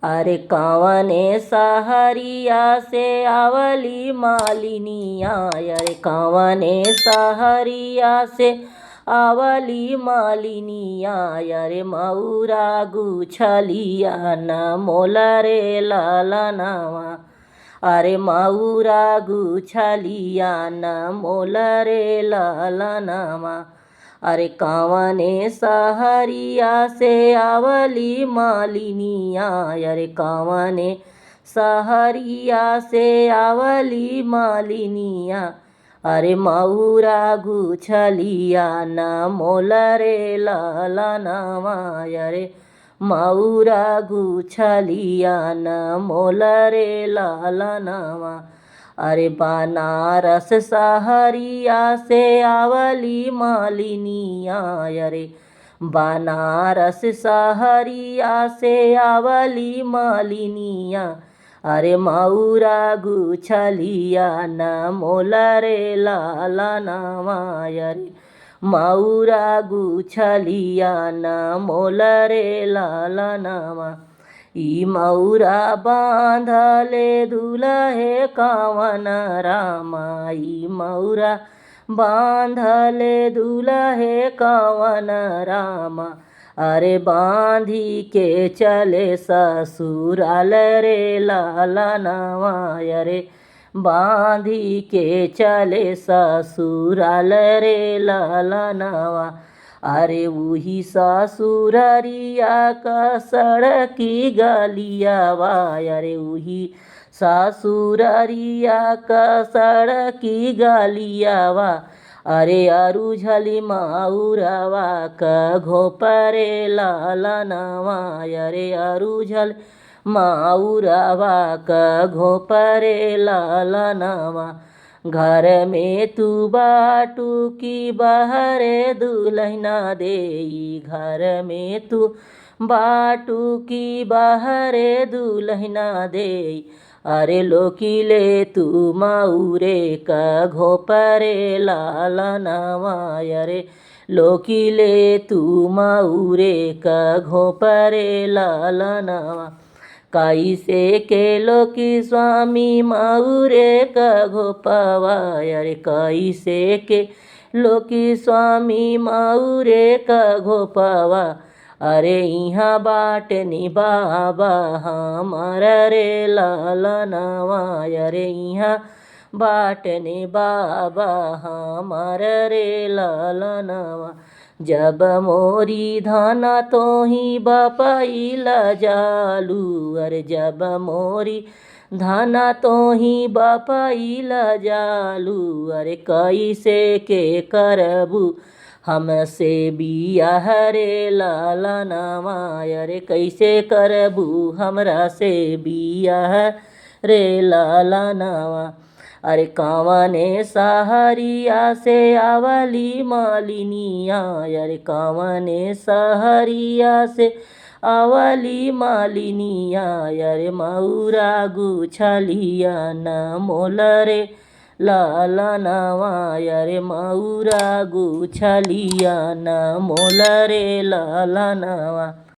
अरे कवने सहरिया से आवली मालिनिया, अरे कवने सहरिया से आवली मालिनिया, अरे मौरा गुछलिया न मोला रे लालनवा। अरे मौरा गुछलिया न मोला रे लालनवा। अरे कवने सहरिया से आवली मालिनिया, अरे कवने सहरिया से आवली मालिनिया, अरे मौरा गुछलिया न मोला रे लालनवा। अरे मौरा गुछलिया न मोला रे लालनवा। अरे बनारस सहरिया से आवली मालिनिया, अरे बनारस सहरिया से आवली मालिनिया, अरे मौरा गुछलिया न मोला रे लालनवा। अरे मौरा गुछलिया न मोला रे लालनवा। ई मौरा बांधले दुलहे कवन रामा, ई मौरा बांधले दुलहे कवन रामा, अरे बांधी के चले ससुराल रे लालनवा। अरे बांधी के चले ससुराल रे लालनवा। अरे उही ससुररिया क सड़की गलियावा, अरे उही ससुररिया क सड़की गलियावा, अरे अरुझली मौरवा क घोपरे लालनवा। अरे अरुझल मौरवा क घोपरे लालनवा। घर में तू बाटू की बहरे दुलहिना देई, घर में तू बाटू की बहरे दुलहिना देई, अरे लोकीले तू मौरे क घोपरे लालनवा। अरे लोकीले तू मौरे क घोपरे लालनवा। कैसे के लोकी स्वामी मौरे क घोपवा, अरे कैसे के लोकी स्वामी मौरे क घोपवा, अरे इहाँ बाटनी बाबा हमार रे लालनवा। अरे इहाँ बाटनी बाबा हमार रे लालनवा। जब मोरी धाना तोही बपैला जालू, अरे जब मोरी धाना तोही बपैला जालू, अरे कैसे के करबू हमसे बियाह रे लालनवा। अरे कैसे करबू हमरा से बियाह रे लालनवा। अरे कवने सहरिया से आवली मालिनिया, अरे कवने सहरिया से आवली मालिनिया, अरे मौरा गुछलिया न मोला रे लालनवा। अरे मौरा गुछलिया न मोला रे लालनवा।